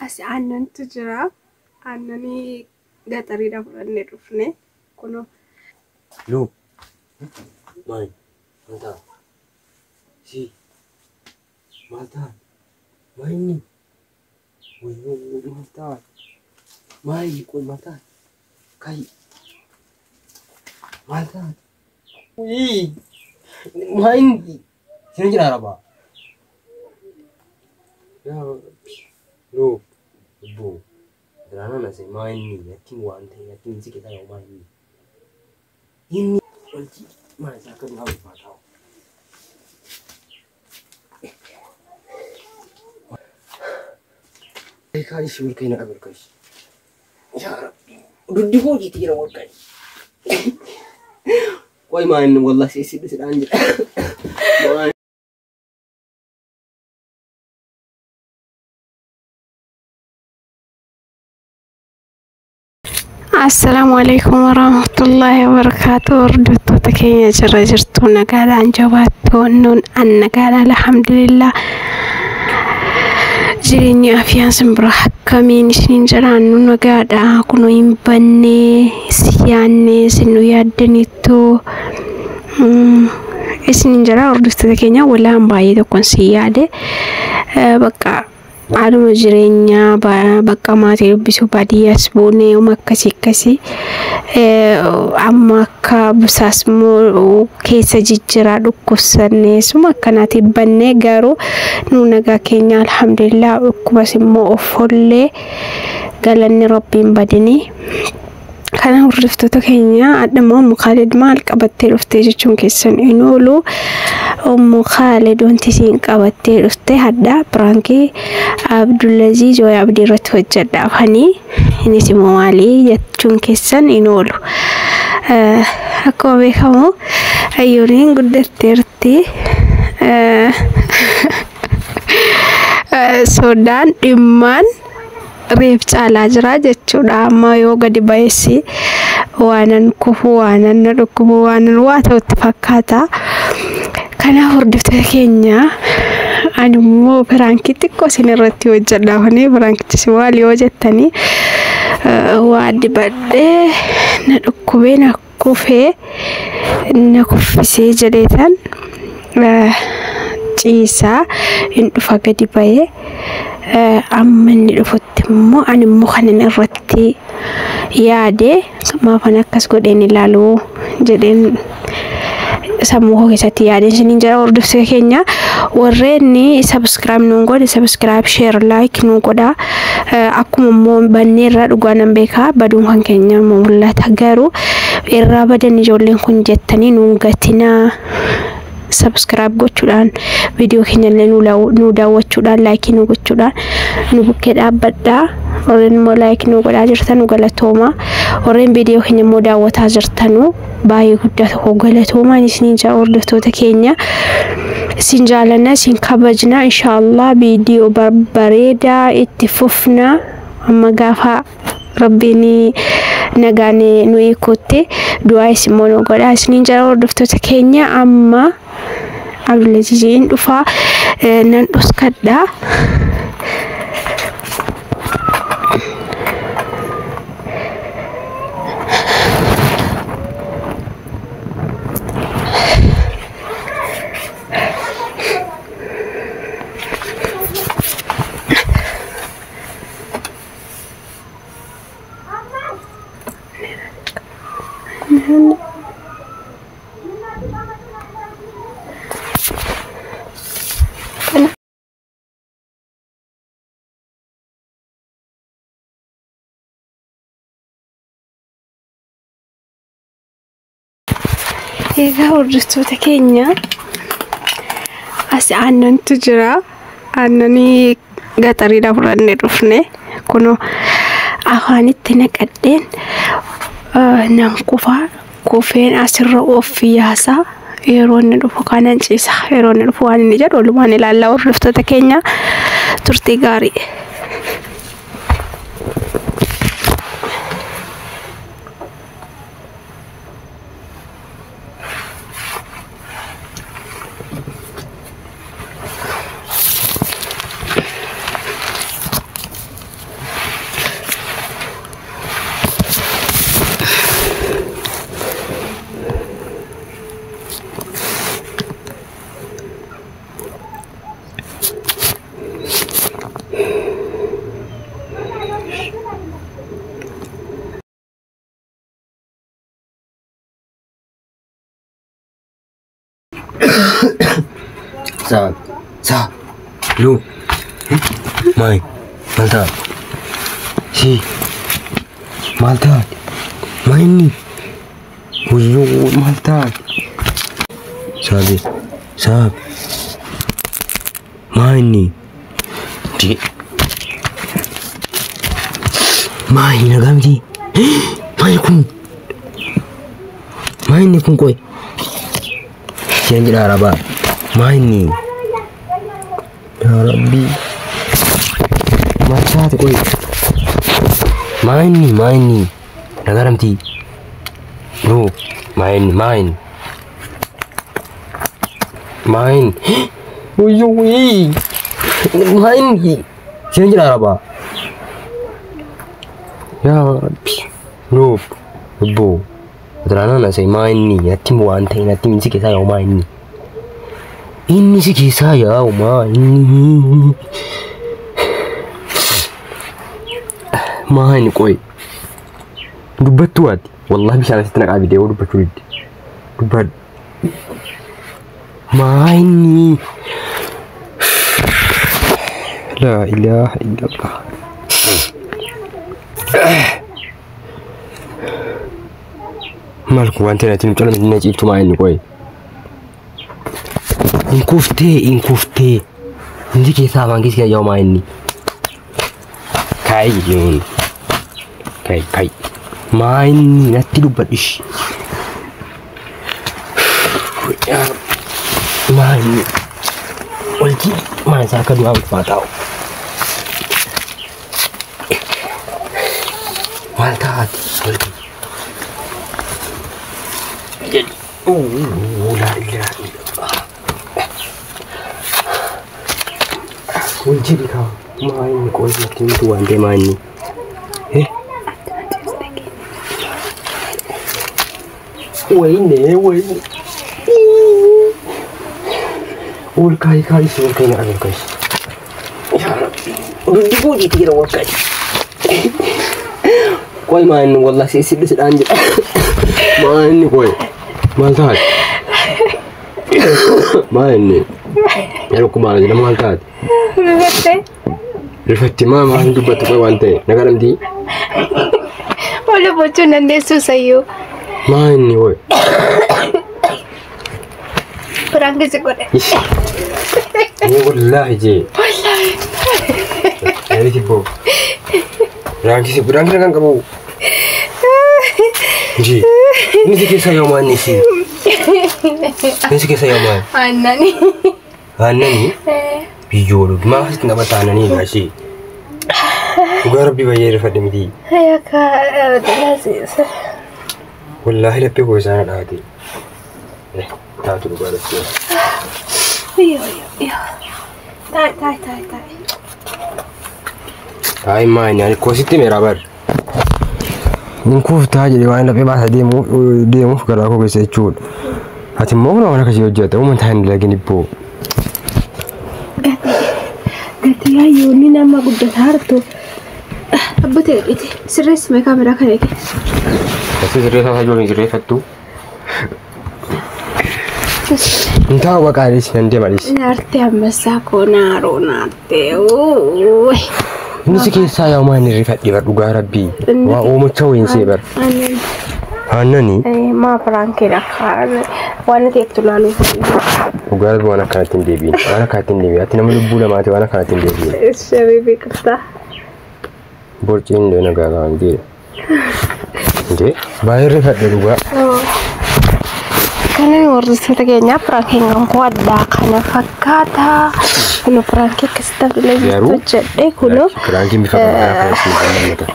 As aannantu jira. Aannanii gaxariidha fudhannee dhufne. Kunoo. Lu. Maal? Maal ta'a? Si. Maal ta'a? Maal inni? Wayyoo, maal ta'a? Maal qoy, maal ta'a? Kai. Maal ta'a? Wii. Maal inni? Sina jira araba. Yaa Lu. Obbo. Diraana nase maal inni? Akkin waan ta'e akkin si keessa yaa'u maal inni? Inni wanti maal isaa akka duraa ulfaataa. Kaayisi ol ka'ina qabu ol kaayisi. Yaa Rabbi. Duddi koo jiiti jira ol ka'e. Qoy, maal inni? Wallahi si sidhaan jira. Maal? Assalaamu alaikum warahmatullahi wabarakatuh. Hordoftoota keenya, jirra jirtu? Nagaadhaan jabaattu? Nuun an nagaadha, alhamdulillah. Jireenya afiyaan simbira akkamiin isiniin jiraannu? Nagaadha. Kunoo hin bannee si yaannee isin nu yaaddaniittu isiniin jira. Hordoftoota keenya, walaan baay'ee tokkoon si yaade. Bakka haaluma jireenyaa, bakka maatii dubbisuu baadiyyaas buunee uma akkasii akkasii, amma akka busaas immoo keessa jijjiiraa dhukkubsannee suma akkanaatiin bannee, garuu nu nagaa keenya, alhamdulillah. Dhukkubas immoo of hollee, galanni Rabbiin badinii. Kana hordoftoota keenya, adhuma Ummu Khaalid maal qabattee dhuftee jechuun keessan hin oolu. Ummu Khaalid wanti isiin qabattee dhufte hadha prankii Abdulaziz wayi Abdii irratti hojjedha afanii, innis immoo maalii jechuun keessan hin oolu. Akkuma beekamu ayyooniin guddatteerti. Sodaan dhimmaan reef caalaa jira jechuudha. Amma yoo gadi ba'essi waanan kufu, waanan na dhukkubu, waanan waa ta'utti fakkaata. Kanaaf hordoftoota keenya, ani immoo prankii xiqqoo isin irratti hojjedha. Kuni prankichis maal yoo jettanii, waa dibadhee na dhukkubee na kufee na kuffisee jedheetan ciisaa hin dhufa gadi ba'ee. Amma inni dhufutti immoo ani immoo kanan irratti yaade, maafan akkas godheen ilaaluu jedheen sammuu koo keessatti yaadeen isiniin jira. Hordoftoota keenya, warreen subscribe nuun godhe, subscribe, share, like nuun godha. Akkuma immoo bannee irraa dhugaa nan beekaa, baduun kan keenya mul'ata, garuu irraa badan ijoolleen kun jettanii nuun gatinaa. Subscribe gochuudhaan, viidiyoo keenya illee nu daawwachuudhaan, likeii nu gochuudhaan nu bukkee dhaabbadhaa. Warreen immoo like nu godhaa jirtan nu galatooma. Warreen viidiyoo keenya immoo daawwataa jirtanu baay'ee guddaa tokko galatoomaan isiniin jaa. Hordoftoota keenya, isin jaalanna, isin kabajna. Inshaallah viidiyoo babbareedaa itti fufna. Amma gaafa Rabbiin nagaan nu hiikutti du'aa isin immoo nu godhaa isiniin jira. Hordoftoota keenya, amma Abdulaziziin dhufaa, nan dhuskadha. Egaa hordoftoota keenya, as aannantu jira. Aannanii gaxariidha fudhannee dhufne. Kunoo afaanitti naqadheen nan kufaa, kufeen asirra of yaasaa. Yeroo inni dhufu kanan ciisa. Yeroo inni dhufu waan inni jedhu walumaan ilaallaa. Hordoftoota keenya, turtii gaarii. Saa. Saa. Lu. Maal. Maal taate? Si. Maal taate? Maal inni? Wayyoo maal taate? Saabi. Saabi. Maal inni? Di. Maal inni nagaa miti? Maal kun? Maal inni kun qoy? Siyan jedha arabaa. Maal inni? Yaa Rabbi. Maal taate qoy? Maal inni? Maal inni? Nagaa miti? No. Maal inni? Maal inni? Maal inni? Wayyoo wayii. Maal inni? Siyan jedha arabaa. Yaa Rabbi. No. Lubbuu. Duraanaan asii maa inni natti waan ta'e natti si keessaa yaa'u maa inni. Inni si keessaa yaa'u maa inni. Maa inni qoy. Dubbattuu ati. Wallahi bishaan asitti naqaa fidee yoo dubbachuu didde. Dubbadhu. Maa inni. Laa ilaaha illallah. Maal kun wanti natti hin calme na ciiftu maa inni qoy. Hin kuftee hin kuftee. Inni keessaa afaan keessa yaa'u maa inni. Kaayi jechuun. Kaayi kaayi. Maa inni natti dubbadhu ishee. Maa inni. Olchi maa isaa akka du'aa ulfaa taa'u. Maal taate olchi. Jadi, laa ilaaha illallah. Wal jedhi kaa maa inni qoy natti himtu waan ta'e maa inni. Wayne wayne. Ol kaayi kaayi si ol kaayi na ol kaayi. Yaa Rabbi. Duddi koo jiiti jira ol kaayi. Qoy maa inni wallahi si sidhi sidhaan jedha. Maa inni qoy. Maal taate? Maal inni? Yeroo kumaana jedha maal taate? Rifatte. Rifatti maa maal dubbattu qoy waan ta'e nagaa dhamdii? Wala bochuu dandeessu sayyuu. Maa inni qoy? Piraanki si godhe. Ni wallaahi jee. Wallaahi. Yaani tibboo. Piraanki si piraanki nagaan qabu. Jee. Inni si keessaa yoo maal inni si? Inni si keessaa yoo maal? Aannani. Aannani? Biyyoo dhugi. Maaf asitti taphata aannanii egaa ishee? Dhugaa Rabbii baay'ee rifadhe miti. Yakka laasiisa. Wallaahi laphee koo isaan dhaate. Taatu dhugaa Rabbii. Yoo yoo yoo. Taa'e taa'e taa'e taa'e. Taa'e maa inni ani koositti meeraa bar. Inni kuuftaa jedhee waan laphee baasa deemuuf garaa koo keessa jechuudha. Ati immoo kun waan akkasii hojjeta. Uummata hin dalagin ibboo. Gatii hayyoonni nama guddataa hartu. Abbootee dhaqeeti sirreessime kaameraa kana eege. Asi sirreessaa isaa ijoolleen sirreeffattu. Hin taa'u baqaa dhiisi nan deema dhiisi. Naarte ammassaa koo naaroo naarte. Inni si keessaa yaa'u maa inni rifadhe bar dhugaa Rabbii. Waa oomicha wayinsee bar. Aannani. Maa piraankiidha waan ati itti ilaaluuf. Dhugaa Rabbii waan akkanatti hin deebiin. Waan akkanatti hin deebiin. Ati nama lubbuu lamaati waan akkanatti hin deebiin. Shabibi qoftaa. Borciin illee nagaa qaban jedhe. Jee baay'ee rifadhe dhugaa. Kana hordoftoota keenyaa piraankiin kan koo addaa kana fakkaata. Kun piraankii akkasitti abdii Garuu hojjedhe kunoo piraankiin bifa garaa garaa kan mul'ata.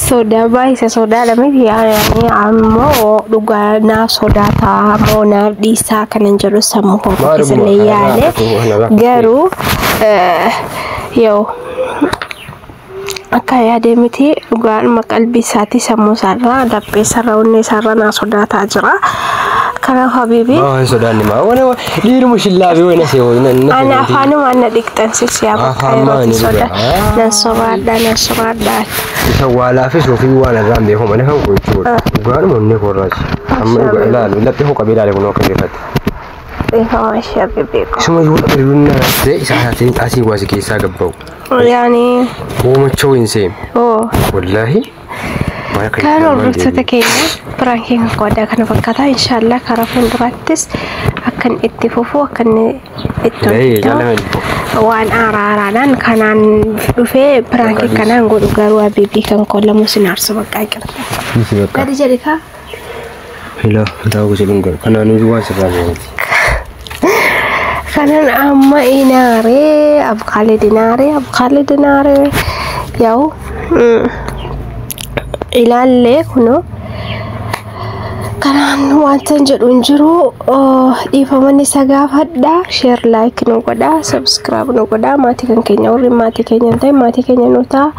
Sodaa baay'isa sodaadha miti yaani ammoo dhugaa naaf sodaataa moo naaf dhiisaa kanan jedhu sammuu koo Maal keessallee dhuguma yaale kanarraa garuu yoo akka yaadee miti dhugaadhuma qalbii isaatii sammuu isaarraa laphee isaarraa onnee isaarraa naa sodaataa jira. Kanaaf habiibi Maa hin sodaanne maa waan dhiiruma shillaabii wayna see wayna ana afaanuma na dhiqxansis yaa bakka Afaan yerootti maani soda dhugaa? Nan sobaadha nan sobaadha. Isa waa laafis ofii waan irraa hin beeku malee kan koo jechuudha. Dhugaadhuma onnee koorraas. Amma dhugaa ilaalu laphee koo qabee ilaale kun akka beekate. Dhiifama ishee beeku. Isuma yoo dheerina ta'e isaa asii waasi keessaa gabba'u. Yaani Hoomachoo hin seem. oo Wallaahi. Maal akka Kan hordoftoota keenya piraankiin kan qodaa kana fakkaata. Inshaallah karaa fuulduraattis akkan itti fufu, akkan itti Ee, hojjetu jaalala. Waan haaraadhaan kanaan dhufee piraankii kanaan godhu, garuu abibii kan qollamu sin aarsu baqqaa qirta. Miti bakka. Gadi jedhi kaa. Hila, ta'uu gosa dhungan. Kanaan waan sirraa miti. Kanan amma inaaree abqaalee dinaaree abqaalee dinaaree yaa'u ilaallee kunoo kanaan wanta hin jedhu hin jiru. Dhiifaman isa gaafadha. Share, like nu godha, subscribe nu godha. Maatii kan keenya, warri maatii keenya hin ta'in maatii keenya nu ta'a.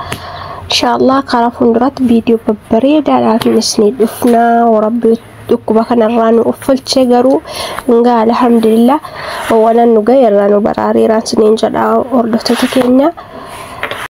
Inshaallah karaa fuulduraatti viidiyoo babbareedaadhaan isinii dhufna. Rabbi dhukkuba kanarraa nu uffalchee, garuu ngaa alhamdulillah waan nu gahe irraa nu baraareeraan isiniin jedha, hordoftoota keenya.